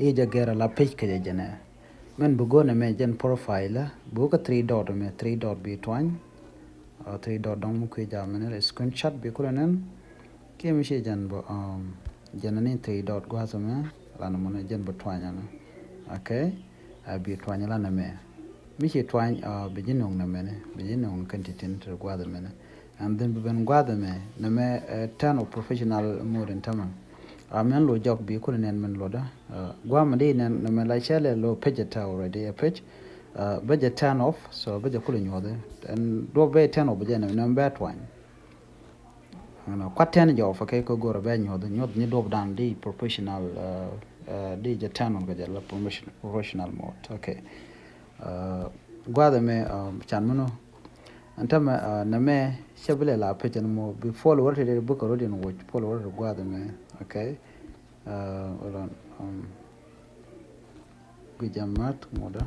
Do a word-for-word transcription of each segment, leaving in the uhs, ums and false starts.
Di jɛ gɛr a la page kɛ jɛ jɛnɛ. Mɛn bi go̱o̱r nɛ mɛ jɛn profile bi wä kä three dot mɛ, three dot bi tuany. Three dot dɔŋ mi kui̱ jam mɛn screenshot bi kulɛ nɛn. Kiɛ mi ci jɛn bä jɛn ni three dot gua̱th mɛ lan mɔnɛ jɛn bä tuany anɛ. Okay. Bi tuany lan mɛ. Mi ci tuany bi ji̱ no̱ŋ nɛ mɛnɛ, bi ji̱ no̱ŋ kɛn ti tin ti gua̱th mɛnɛ. And then bi ben gua̱th mɛ nɛ mɛ turn off professional mode in tämɛ. Mɛn lo jɔk bi kulɛ nɛn mɛn lo dä. Gua̱th mɛ di nɛn nɛ mɛ la cɛlɛ lo page ta already a page. Bä jɛ turn off, so bä jɛ kulɛ nyuɔth. And duɔp bɛ turn off bä jɛ nɛ mɛ bɛ tuany. Kuat tɛn jɔɔf, okay, kä go̱rɛ bɛ nyuɔth, nyuɔth ni duɔp dan di professional, di jɛ turn on kɛ jɛ la professional mode, okay. Gua̱th mɛ can mɛnɔ ɛn tämɛ nɛ mɛ cɛ bi lɛ la page ɛn mɔ bi follower ti di bukɛ rot in wuc follower ti gua̱th mɛ, okay. Hold on. Guic jɛ math ŋuɔdä.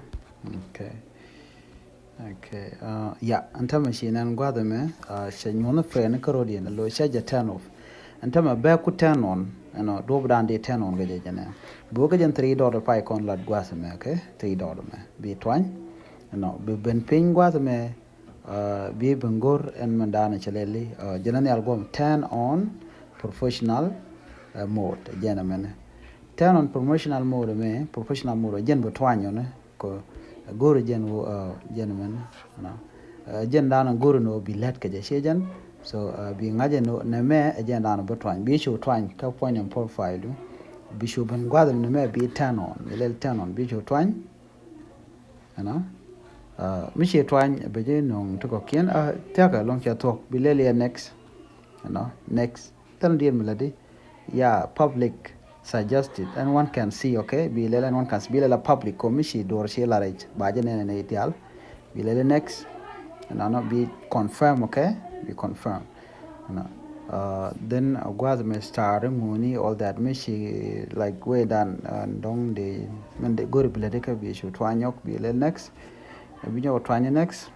Okay. Okay. Ya, ɛn tämɛ ci nɛn gua̱th mɛ cɛ nyuɔ̱n friend kä rot in lo cɛ jɛ turn off. Ɛn tämɛ bɛ ku turn on, ɛnɔ duɔp dan di turn on kɛ jɛ jɛ nɛ. Bi wä kä jɛn three dot pay kɔn lat gua̱th mɛ, okay? Three dot mɛ bi tuany. Ɛnɔ bi ben piny gua̱th mɛ. Bi ben go̱r ɛn mɛn da̱a̱n cɛ lɛli jɛn ni al guɔm turn on professional mode jɛn mɛn. Turn on professional mode mɛ, professional mode jɛn bä tuany ɔnɛ kɔ go̱r jɛn wä jɛn mɛn. Jɛn da̱a̱n go̱r ni wä bi lɛt kɛ jɛ ciɛ jɛn. So bi ŋa̱c jɛn nɛ mɛ jɛn da̱a̱n bä tuany bi cu tuany kä puɔ̱ny ni profile du. Bi cu ben gua̱th ni mɛ bi turn on, bi lɛl turn on bi cu tuany. Ɛnɔ mi ci tuany bɛ ji̱ nuŋ ti kɔ̱kiɛn thia̱kɛ lɔŋ cɛ thuɔ̱k bi lɛl yɛ next. Ɛnɔ next thil diɛn mi lɛ di. Ya, public suggested and one can see, okay, bi lɛl and one can see bi lɛl a public kɔ mi ci duɔr ci la rɛc ba jɛ nɛnɛ nɛ dial. Bi lɛl next. Ɛnɔ bi confirm, okay, bi confirm. Ɛnɔ then a gua̱th mɛ star ŋuni all that mi ci like way dan dɔŋ di mɛn di go̱ri bi lɛ di kä bi cu tuany nyɔk bi lɛl next. Bi nyɔk tuany next.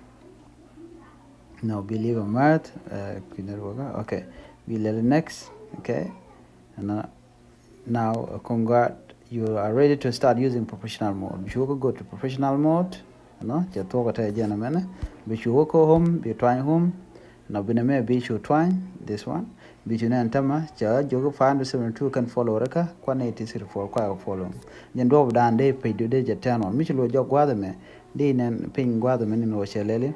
No, bi leave a math kui̱ network, okay. Bi lɛl next, okay. Ɛnɔ now, uh, congrats, you are ready to start using professional mode. Bi cu wä kä go to professional mode. Ɛnɔ cɛ thuɔk kä tɛ jɛn mɛnɛ. Bi cu wä kä home, bi tuany home. Nɔ bi nɛ mɛ bi cu tuany this one. Bi cu nɛn tämɛ cɛ jiök five hundred seventy two kɛn follow rɛ kä kuan eighty three four kuay kɛ follow. Jɛn duɔp dan dee page du dee jɛ turn on mi ci luɔ jɔk gua̱th mɛ. Dee nɛn piny gua̱th mɛ ni nɔ cɛ lɛli.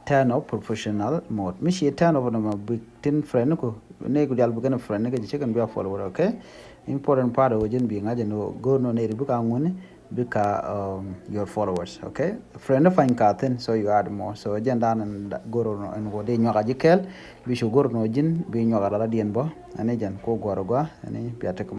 Turn off professional mode. Mi ci turn off nɔmɔ bi tin friend ku ne ku dial bi kɛn friend ni kɛ jɛ cɛ kɛn bi a follow rɛ, okay. Important part of jɛn bi ŋa̱c jɛn go̱r nɔ ne ri bi ka ŋuni. Bika your followers, okay. Friend fany ka thin so you add more so jɛn dan go̱r nɔ ɛn wä dee nyuak a ji̱ kɛl. Bi cu go̱r nɔ ji̱n bi nyuak a lala diɛn bɔ. Ɛn jɛn ko guar gua ɛn bia tek.